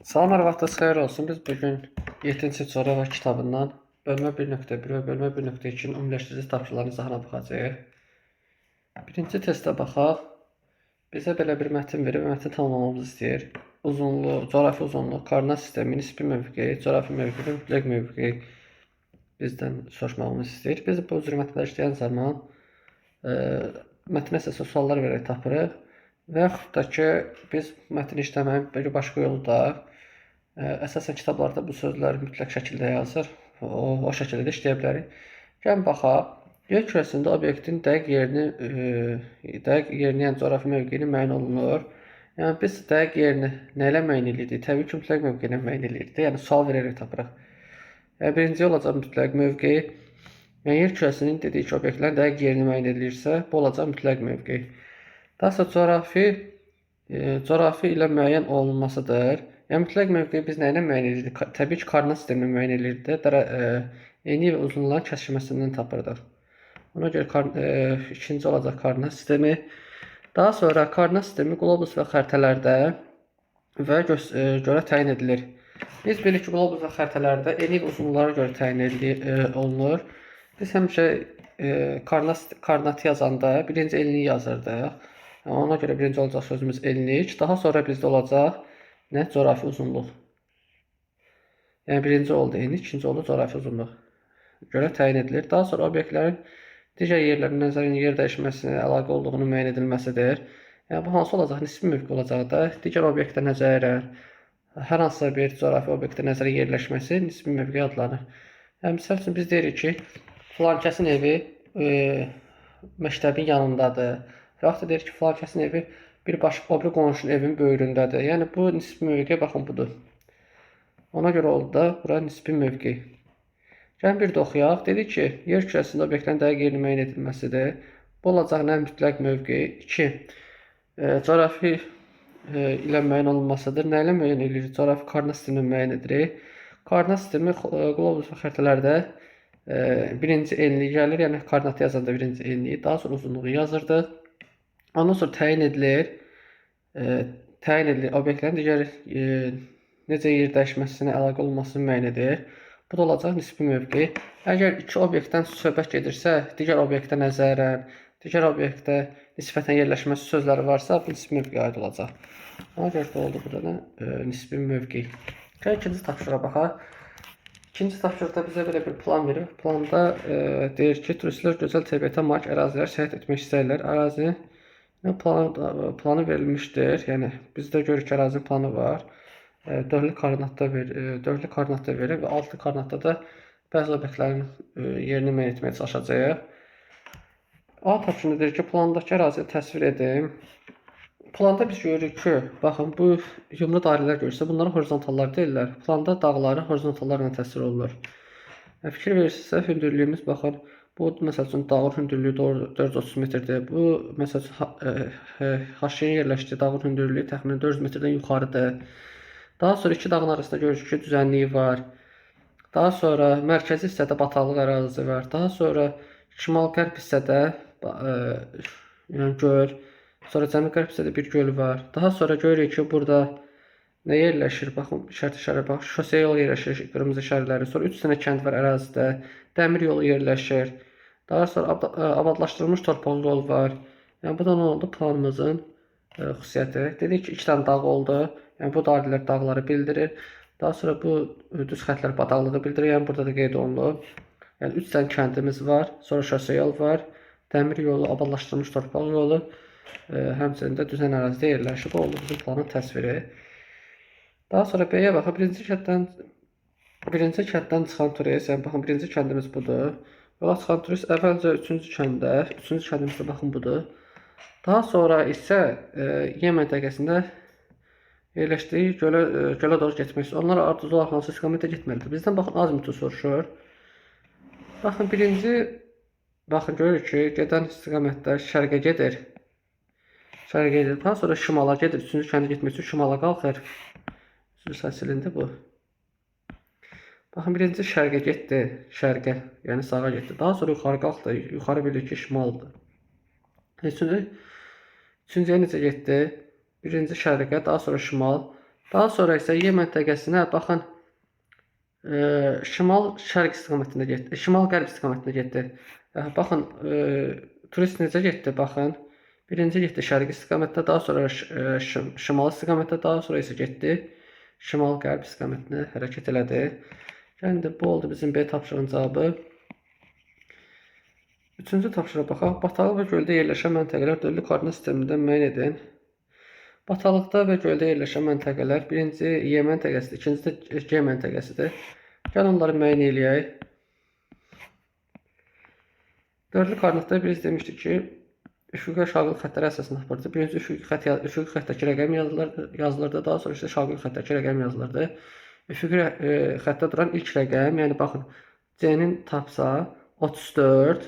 Salam, hər vaxtınız xeyir olsun. Biz bugün 7-ci coğrafiya kitabından bölmə 1.1 və bölmə 1.2-nin ümumiləşdirici tapşırıqlarının izahına baxacağıq. Birinci testə baxaq. Bizə belə bir mətn verir və mətni tamamlamamızı istəyir. Uzunluq, coğrafi uzunluq, koordinat sistemi, nisbi mövqe, coğrafi mövqe və mütləq mövqe bizdən soruşmağımızı istəyir. Biz bu cür mətnlər işləyən zaman mətnə əsasən suallar verərək tapırıq və yaxud da ki, biz mətni işləməyin bir başqa yolu da əsasən kitablarda bu sözlər mütləq şəkildə yazır. O şəkildə də işləyə bilərik. Gəlin baxaq. Yer kürəsində obyektin dəqiq yerini, yəni coğrafi mövqeyini müəyyən olunur. Yəni biz dəqiq yerini nə ilə müəyyən edirik? Təbii ki, mütləq mövqe ilə müəyyən edirik. Yəni sual verərək tapırıq. Yəni birinci olacaq mütləq mövqe. Yəni yer kürəsinin dediyi ki, obyektlərin dəqiq yerini müəyyən edilirsə, bu olacaq mütləq mövqe. Daha sonra coğrafi ilə müəyyən olunmasıdır. Yəni mütləq mövqeyi biz nə ilə müəyyən edirik? Təbii ki, koordinat sistemi ilə müəyyən edirdik. Eni və uzunluğun kəsişməsindən tapırdıq. Ona görə ikinci olacaq koordinat sistemi. Daha sonra koordinat sistemi qlobus və xəritələrdə və görə təyin edilir. Biz bilirik ki, qlobus və xəritələrdə eni və uzunluqlara görə təyin olunur. Biz həmişə koordinatı yazanda birinci enliyi yazırdıq. Yəni, ona görə birinci olacaq sözümüz enlik. Daha sonra bizdə olacaq nə? Coğrafi uzunluq. Yəni birinci oldu enlik, ikinci oldu coğrafi uzunluq. Görə təyin edilir. Daha sonra obyektlərin digər yerlərin nəzərən yer dəyişməsinə əlaqə olduğunu müəyyən edilməsidir. Yəni bu hansı olacaq? Nisbi mövqe olacaq da. Digər obyektə nəzərən hər hansısa bir coğrafi obyektə nəzərən yerləşməsi nisbi mövqe adlanır. Yəni misal üçün biz deyirik ki, filan kəsin evi məktəbin yanındadır. Və yaxud da deyirik ki, filan kəsin evi bir başqa o biri qonşunun evinin böyründədir. Yəni bu nisbi mövqe baxın budur. Ona görə oldu da bura nisbi mövqe. Gəlin bir də oxuyaq. Dedik ki, yer kürəsində obyektlərin dəqiq yerini müəyyən edilməsidir. Bu olacaq nə? Mütləq mövqe. 2. Coğrafi ilə müəyyən olunmasıdır. Nə ilə müəyyən edirik? Coğrafi koordinat sistemi müəyyən edirik. Koordinat sistemi qlobus və xəritələrdə birinci enliyi gəlir. Yəni koordinatı yazanda birinci enliyi, daha sonra uzunluğu yazırdıq. Ondan sonra təyin edilir. Təyin edilir obyektlərin digər necə yer dəyişməsinə əlaqə olmasını müəyyən edir. Bu da olacaq nisbi mövqe. Əgər iki obyektdən söhbət gedirsə, digər obyektə nəzərən, digər obyektə nisbətən yerləşməsi sözləri varsa, bu nisbi mövqeyə aid olacaq. Ona görə də oldu burada da nisbi mövqe. Gəlin ikinci tapşırığa baxaq. İkinci tapşırıqda bizə belə bir plan verir. Planda deyir ki, turistlər gözəl təbiətə malik ərazilər səyahət etmək istəyirlər. Ərazinin planı verilmişdir. Yəni bizdə görürük ki, ərazinin planı var. Dördlü koordinatda verir və altı koordinatda da bəzi obyektlərin yerini müəyyən etməyə çalışacağıq. A tapşırığında deyir ki, plandakı ərazini təsvir edin. Planda biz görürük ki, baxın bu yumru dairələr görürsə, bunlara horizontallar deyirlər. Planda dağları horizontallarla təsvir olunur. Yəni, fikir verirsinizsə, hündürlüyümüz baxın, bu məsəl üçün dağın hündürlüyü doğru 430 metrdir. Bu məsəl üçün haşiyə yerləşdiyi dağın hündürlüyü təxminən 400 metrdən yuxarıdır. Daha sonra iki dağın arasında görürük ki, düzənliyi var. Daha sonra mərkəzi hissədə bataqlıq ərazisi var. Daha sonra şimal-qərb hissədə yəni göl. Sonra cənub-qərb hissədə bir göl var. Daha sonra görürük ki, burada nə yerləşir? Baxın, işarət işarə bax, şose yolu yerləşir, qırmızı işarələri. Sonra 3 dənə kənd var ərazidə. Dəmir yolu yerləşir. Daha sonra abadlaşdırılmış torpaq yol var. Yəni bu da nə oldu? Planımızın xüsusiyyəti. Dedik ki, iki dənə dağ oldu. Yəni bu dairələr dağları bildirir. Daha sonra bu düz xəttlər bataqlığı bildirir. Yəni burada da qeyd olunub. Yəni 3 dənə kəndimiz var. Sonra şose yol var. Dəmir yolu, abadlaşdırılmış torpaq yolu, həmçinin də düzən ərazidə yerləşir. Bu oldu bizim planın təsviri. Daha sonra B-yə baxaq. Birinci kənddən çıxan turist, yəni baxın birinci kəndimiz budur. Yola çıxan turist əvvəlcə üçüncü kəndə, üçüncü kəndimiz də baxın budur. Daha sonra isə Y məntəqəsində yerləşdiyi gölə doğru getmək istəyir. Onlar ardıcıl olaraq hansı istiqamətə getməlidir? Bizdən baxın azimutu soruşur. Baxın birinci baxın görürük ki, gedən istiqamətdə şərqə gedir. Şərqə gedir. Daha sonra şimala gedir. Üçüncü kəndə getmək üçün şimala qalxır. Üzr silindi bu. Baxın birinci şərqə getdi. Şərqə, yəni sağa getdi. Daha sonra yuxarı qalxdı. Yuxarı bilirik ki, şimaldır. Üçüncüyə necə getdi? Birinci şərqə, daha sonra şimal. Daha sonra isə Y məntəqəsinə baxın, şimal-şərq istiqamətində getdi, şimal-qərb istiqamətində getdi. Baxın, turist necə getdi? Baxın, birinci getdi şərq istiqamətdə, daha sonra şimal istiqamətdə, daha sonra isə getdi şimal-qərb istiqamətinə hərəkət elədi. Yəni bu oldu bizim B tapşırığın cavabı. Üçüncü tapşırığa baxaq. Bataqlıq və göldə yerləşən məntəqələr dördlü koordinat sistemində müəyyən edin. Bataqlıqda və göldə yerləşən məntəqələr birinci Y məntəqəsidir, ikinci də G məntəqəsidir. Gəlin onları müəyyən eləyək. Dördlü koordinatda biz demişdik ki, üfüqi şaqlı xəttləri əsasında aparırdı. Birinci üfüqi xəttəki rəqəm yazılırdı, daha sonra isə şaqlı xəttəki rəqəm yazılırdı. Üfüqi xəttdə duran ilk rəqəm, yəni baxın, C-nin tapsa 34,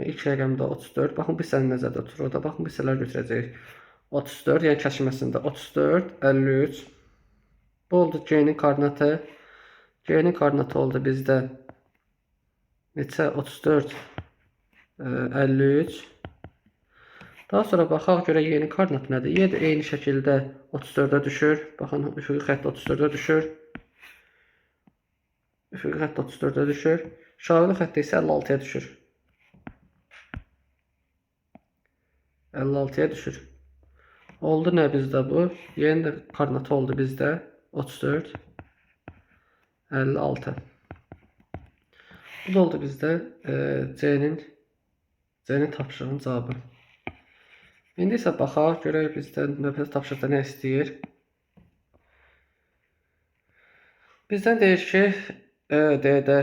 ilk rəqəm də 34. Baxın, bu hissəni nəzərdə tutur orada. Baxın, bu hissələri götürəcəyik. 34, yəni kəsişməsində 34, 53. Bu oldu G-nin koordinatı. G-nin koordinatı oldu bizdə neçə? 34, 53. Daha sonra baxaq görək Y-nin koordinatı nədir? Y də eyni şəkildə 34-ə düşür. Baxın, üfüqi xətt 34-ə düşür. Üfüqi xətt 34-ə düşür. Şaqlı xətt isə 56-ya düşür. 56-ya düşür. Oldu nə bizdə bu? Y-nin də koordinatı oldu bizdə 34, 56. Bu da oldu bizdə C-nin tapşırığının cavabı. İndi isə baxaq, görək bizdən növbəti tapşırıqda nə istəyir. Bizdən deyir ki, D-də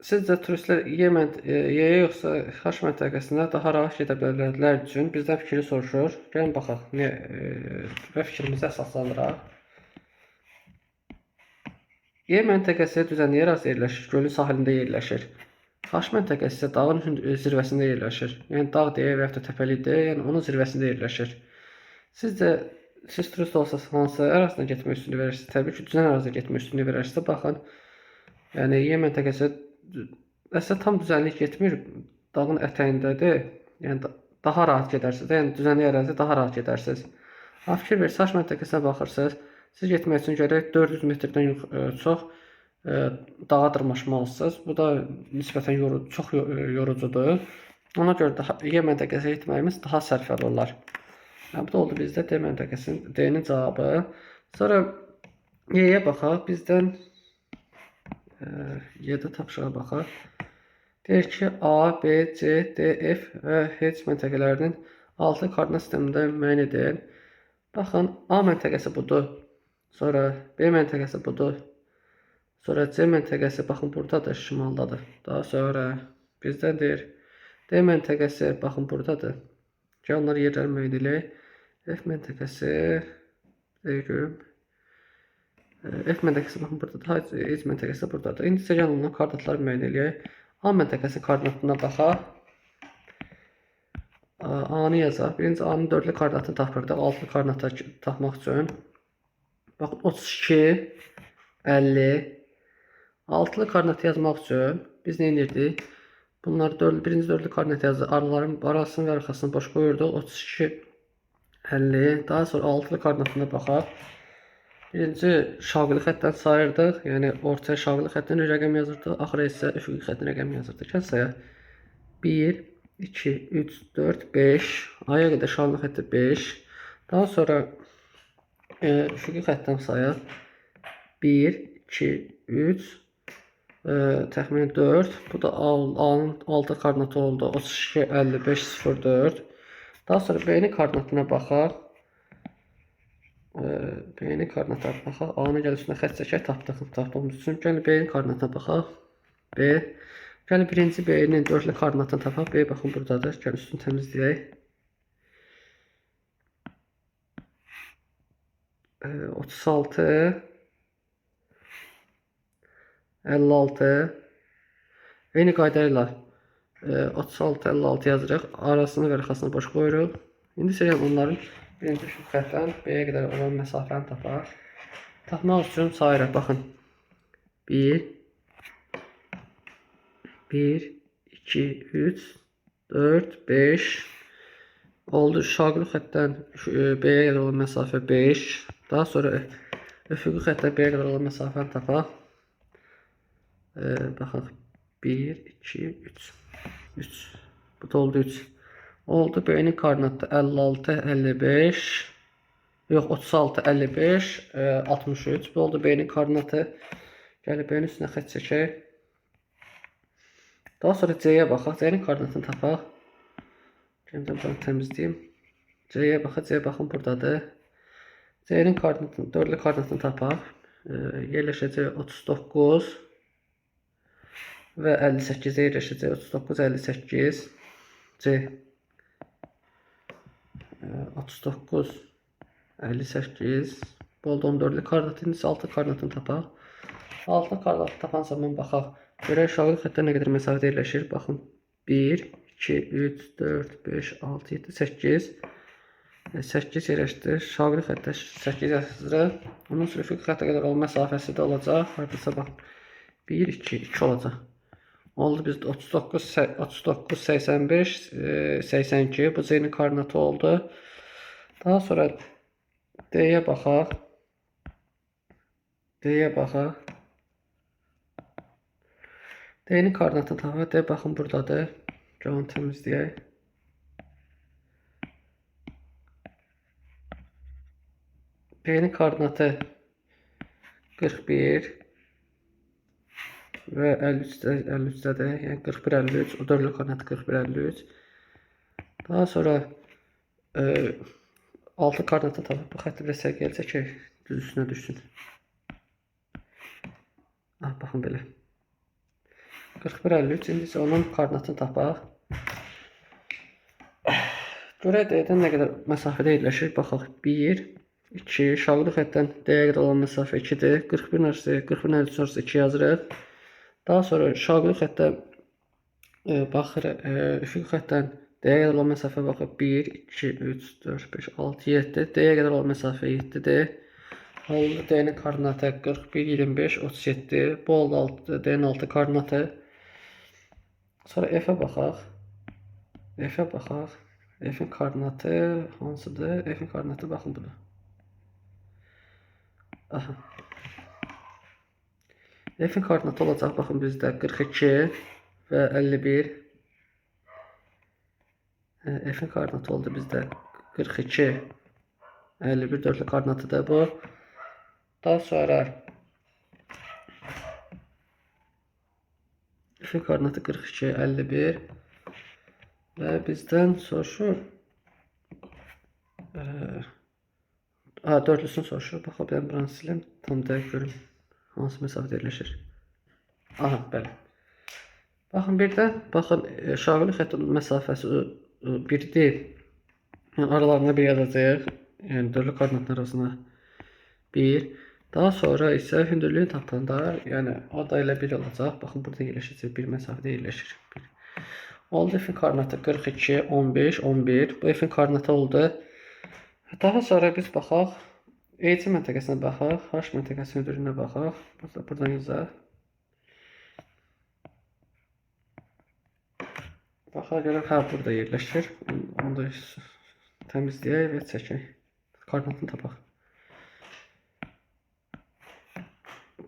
sizcə turistlər Y-yə yoxsa H məntəqəsinə daha rahat gedə bilərlər üçün bizdən fikri soruşur. Gəlin baxaq və fikrimizi əsaslandıraq. Y məntəqəsi düzənliyə ərazidə yerləşir, gölün sahilində yerləşir. H məntəqəsi isə dağın zirvəsində yerləşir. Yəni dağ deyə və yaxud da təpəlik deyə, yəni onun zirvəsində yerləşir. Sizcə, siz turist olsanız hansı ərazidə getmək üstünlüyü verirsiniz? Təbii ki, düzən ərazidə getmək üstünlüyü verirsiniz. Baxın, yəni Y məntəqəsi əslində tam düzənlik getmir, dağın ətəyindədir. Yəni daha rahat gedərsiniz. Yəni düzənlik ərazidə daha rahat gedərsiniz. Amma fikir verirsiniz, H məntəqəsinə baxırsınız. Siz getmək üçün gərək 400 metrdən çox dağa dırmaşmalısınız. Bu da nisbətən çox yorucudur. Ona görə də Y məntəqəsinə getməyimiz daha sərfəli olar. Yəni, bu da oldu bizdə D məntəqəsinin D-nin cavabı. Sonra Y-yə baxaq. Bizdən Y-də tapşırığa baxaq. Deyir ki, A, B, C, D, F və H məntəqələrinin 6 koordinat sistemində müəyyən edin. Baxın, A məntəqəsi budur. Sonra B məntəqəsi budur. Sonra C məntəqəsi, baxın, buradadır, şimaldadır. Daha sonra bizdən deyir, D məntəqəsi, baxın, buradadır. Gəl, onları yerləri müəyyən eləyək. F məntəqəsi, deyək görüm. F məntəqəsi, baxın, buradadır. H məntəqəsi buradadır. İndi isə gəlin onların koordinatları müəyyən eləyək. A məntəqəsi koordinatına baxaq. A-nı yazaq. Birinci A-nın dördlü koordinatını tapırdıq. Altılı koordinatı tapmaq üçün. Baxın, 32, 50. Altılı koordinatı yazmaq üçün biz nə edirdik? Bunlar birinci dördlü koordinatı yazır. Araların arasını və arxasını boş qoyurduq. 32, 50. Daha sonra altılı koordinatına baxaq. Birinci şaqlı xəttdən sayırdıq. Yəni ortaya şaqlı xəttdən rəqəm yazırdıq. Axıra isə üfüqi xəttdən rəqəm yazırdıq. Gəl sayaq. 1, 2, 3, 4, 5. Aya qədər şaqlı xətti 5. Daha sonra üfüqi xəttdən sayaq. 1, 2, 3, təxminən 4. Bu da A-nın 6 koordinatı oldu. 32, 55, 04. Daha sonra B-nin koordinatına baxaq. B-nin koordinatına baxaq. A-nın gəl üstünə xətt çəkək, tapdığımız üçün. Gəlin B-nin koordinatına baxaq. B. Gəlin birinci B-nin dördlü koordinatını tapaq. B baxın buradadır. Gəlin üstünü təmizləyək. 36, 56. Eyni qayda ilə 36, 56 yazırıq. Arasını və arxasını boş qoyuruq. İndi isə yəni onların birinci şu xəttdən B-yə qədər olan məsafəni tapaq. Tapmaq üçün sayırıq. Baxın. 1, 1, 2, 3, 4, 5. Oldu. Şaqlı xəttdən B-yə qədər olan məsafə 5. Daha sonra üfüqi xəttdən B-yə qədər olan məsafəni tapaq. Baxaq. 1, 2, 3. 3. Bu da oldu 3. Oldu B-nin koordinatı 56, 55. Yox, 36, 55, 63. Bu oldu B-nin koordinatı. Gəlib B-nin üstünə xətt çəkək. Daha sonra C-yə baxaq. C-nin koordinatını tapaq. Gəlin bunu təmizləyim. C-yə baxaq. C baxın buradadır. C-nin koordinatını, dördlü koordinatını tapaq. Yerləşəcək 39 və 58-də yerləşəcək. 39, 58. C. 39, 58. Bu oldu 14-lü koordinatı. İndi 6 koordinatını tapaq. 6 koordinatı tapan zaman baxaq. Görək şaqlı xəttə nə qədər məsafədə yerləşir. Baxın. 1, 2, 3, 4, 5, 6, 7, 8. 8 yerləşdi. Şaqlı xəttə 8 yazırıq. Ondan sonra üfüqi xəttə qədər olan məsafəsi də olacaq. Hardasa bax. 1, 2, 2 olacaq. Oldu bizdə 39, 39, 85, 82. Bu C-nin koordinatı oldu. Daha sonra D-yə baxaq. D-yə baxaq. D-nin koordinatını tapaq. D baxın buradadır. Onu təmizləyək. D-nin koordinatı 41 və 53-dədir. Yəni 41, 53. O dördlü koordinatı 41, 53. Daha sonra 6 koordinatı tapaq. Bu xətti biraz səliqəli çəkək. Düz üstünə düşsün. Ah, baxın belə. 41, 53. İndi isə onun koordinatını tapaq. Görək D-dən nə qədər məsafədə yerləşir. Baxaq. 1, 2, şaqlı xəttdən D-yə qədər olan məsafə 2-dir. 41 arası, 41 53 arası 2 yazırıq. Daha sonra şaqlı xəttə baxırıq, üfüqi xəttdən D-yə qədər olan məsafə baxaq. 1, 2, 3, 4, 5, 6, 7. D-yə qədər olan məsafə 7-dir. Oldu D-nin koordinatı 41, 25, 37. Bu oldu D-nin 6 koordinatı. Sonra F-ə baxaq. F-ə baxaq. F-in koordinatı hansıdır? F-in koordinatı baxın budur. Aha. F-in koordinatı olacaq baxın bizdə 42 və 51. F-in koordinatı oldu bizdə 42, 51 dördlü koordinatıdır bu. Daha sonra F-in koordinatı 42, 51 və bizdən soruşur dördlüsünü soruşur. Baxaq, mən buranı silim. Tam dəqiq görüm hansı məsafədə yerləşir. Aha, bəli. Baxın, bir də baxın, şaqlı xəttin məsafəsi 1-dir. Yəni aralarına bir yazacağıq. Yəni dördlü koordinatın arasına 1. Daha sonra isə hündürlüyü tapanda, yəni o da elə 1 olacaq. Baxın, burada yerləşəcək, bir məsafədə yerləşir. 1. Oldu F-in koordinatı 42, 15, 11. Bu F-in koordinatı oldu. Daha sonra biz baxaq. EC məntəqəsinə baxaq. H məntəqəsinin hündürlüyünə baxaq. Buradan yazaq. Baxaq görək, hə, burada yerləşir. Onu da təmizləyək və çəkək. Koordinatını tapaq.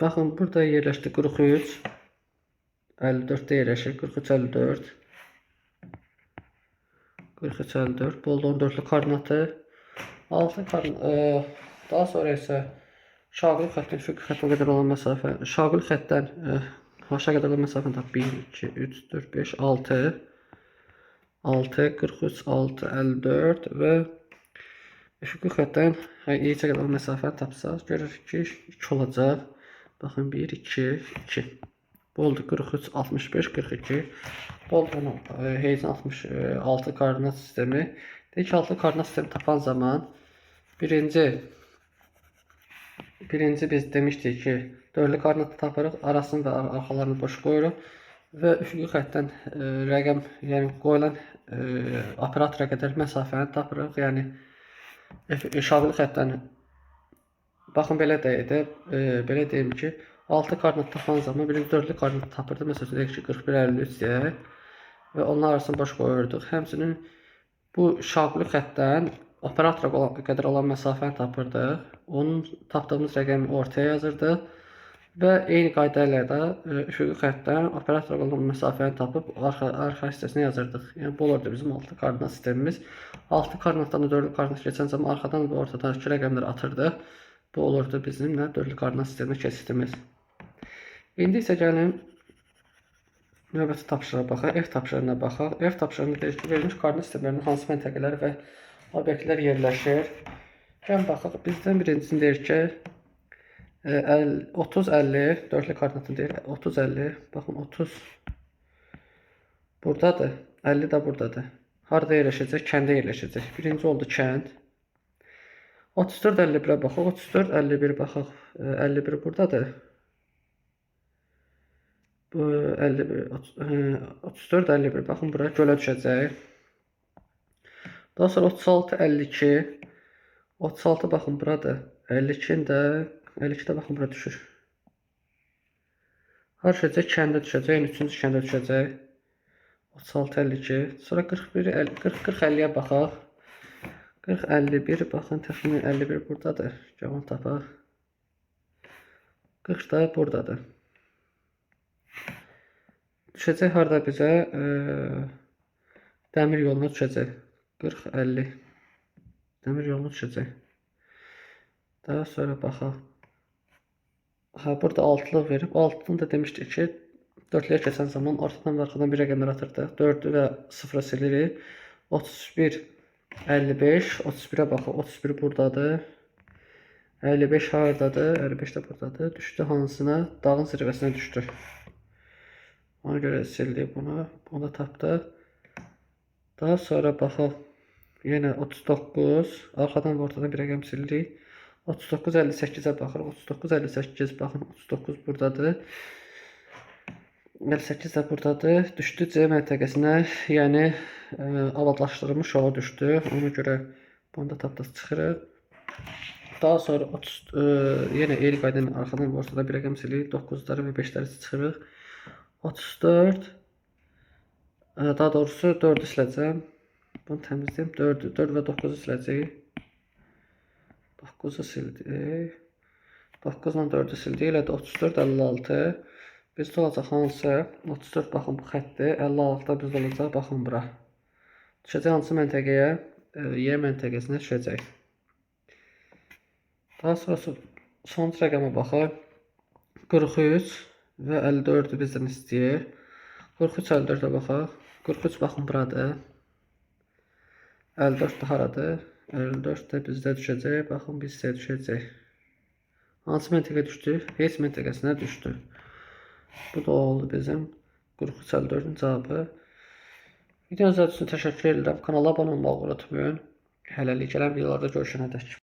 Baxın, burada yerləşdi 43, 54-də yerləşir. 43, 54. 43, 54. Bu oldu 14-lü koordinatı. 6 koordinat, daha sonra isə şaqlı xəttdən üfüqi xəttə qədər olan məsafə, şaqlı xəttdən H-a qədər olan məsafəni tap. 1, 2, 3, 4, 5, 6, 6, 43, 6, 54 və üfüqi xəttdən İC qədər olan məsafəni tapsaq, görürük ki, 2 olacaq. Baxın, 1, 2, 2. Bu oldu 43, 65, 42. Bu oldu Heyzin 66 koordinat sistemi. Deyək ki, 6 koordinat sistemi tapan zaman birinci biz demişdik ki, dördlü koordinatı tapırıq, arasını və arxalarını boş qoyuruq və üfüqi xəttdən rəqəm, yəni qoyulan operatora qədər məsafəni tapırıq. Yəni şaqlı xəttdən baxın belə deyək, belə deyim ki, 6 koordinat tapan zaman birinci dördlü koordinat tapırdıq. Məsələn, deyək ki, 41, 53 deyək və onun arasını boş qoyurduq. Həmçinin bu şaqlı xəttdən operatora qədər olan məsafəni tapırdıq. Onun tapdığımız rəqəmi ortaya yazırdıq. Və eyni qayda ilə də üfüqi xəttdən operatora olan məsafəni tapıb arxa hissəsinə yazırdıq. Yəni bu olurdu bizim 6 koordinat sistemimiz. 6 koordinatdan da 4-lü koordinat keçən zaman arxadan və ortadan 2 rəqəmləri atırdıq. Bu olurdu bizim nə 4-lü koordinat sisteminə keçidimiz. İndi isə gəlin növbəti tapşırığa baxaq. F tapşırığına baxaq. F tapşırığında deyir ki, verilmiş koordinat sistemlərinin hansı məntəqələr və obyektlər yerləşir? Gəlin baxaq. Bizdən birincisini deyir ki, 30 50 dörtlü koordinatını deyir. 30 50. Baxın 30 buradadır. 50 də buradadır. Harada yerləşəcək? Kəndə yerləşəcək. Birinci oldu kənd. 34 51-ə baxaq. 34 51 baxaq. 51 buradadır. Bu 51 34 51 baxın bura gölə düşəcək. Daha sonra 36 52 36 baxın buradır. 52-ni də 52 də baxın bura düşür. Hara düşəcək? Kəndə düşəcək. Yəni üçüncü kəndə düşəcək. 36 52. Sonra 41 40 40 50-yə baxaq. 40 51 baxın təxminən 51 buradadır. Gəlin tapaq. 40 da buradadır. Düşəcək harda bizə? Dəmir yoluna düşəcək. 40 50. Dəmir yoluna düşəcək. Daha sonra baxaq. Ha, burada altılıq verib. Altını da demişdik ki, dörtlüyə keçən zaman ortadan və arxadan bir rəqəmlər atırdıq. 4-ü və 0-ı silirik. 31 55 31-ə baxaq. 31 buradadır. 55 hardadır? 55 də buradadır. Düşdü hansına? Dağın zirvəsinə düşdü. Ona görə sildik bunu. Bunu da tapdıq. Daha sonra baxaq. Yenə 39. Arxadan və ortadan bir rəqəm silirik. 39 58-ə baxırıq. 39 58 baxın 39 buradadır. 58 də buradadır. Düşdü C məntəqəsinə, yəni abadlaşdırılmış yola düşdü. Ona görə bunu da tapdıq çıxırıq. Daha sonra 30 yenə eyni qayda ilə arxadan və ortadan bir rəqəm silirik. 9-ları və 5-ləri çıxırıq. 34 daha doğrusu 4-ü siləcəm. Bunu təmizləyim. 4, 4 və 9-u siləcəyik. 9-u sildik. 9 ilə 4-ü sildik. Elə də 34, 56. Bizdə olacaq hansı? 34 baxın bu xətti. 56 da bizdə olacaq baxın bura. Düşəcək hansı məntəqəyə? Y məntəqəsinə düşəcək. Daha sonra sonuncu rəqəmə baxaq. 43 və 54-ü bizdən istəyir. 43 54-ə baxaq. 43 baxın buradır. 54 də haradır? 54 də bizdə düşəcək. Baxın bu hissəyə düşəcək. Hansı məntəqə düşdü? Heç məntəqəsinə düşdü. Bu da oldu bizim 43 54-ün cavabı. Videonuz üçün təşəkkür edirəm. Kanala abunə olmağı unutmayın. Hələlik gələn videolarda görüşənə dək.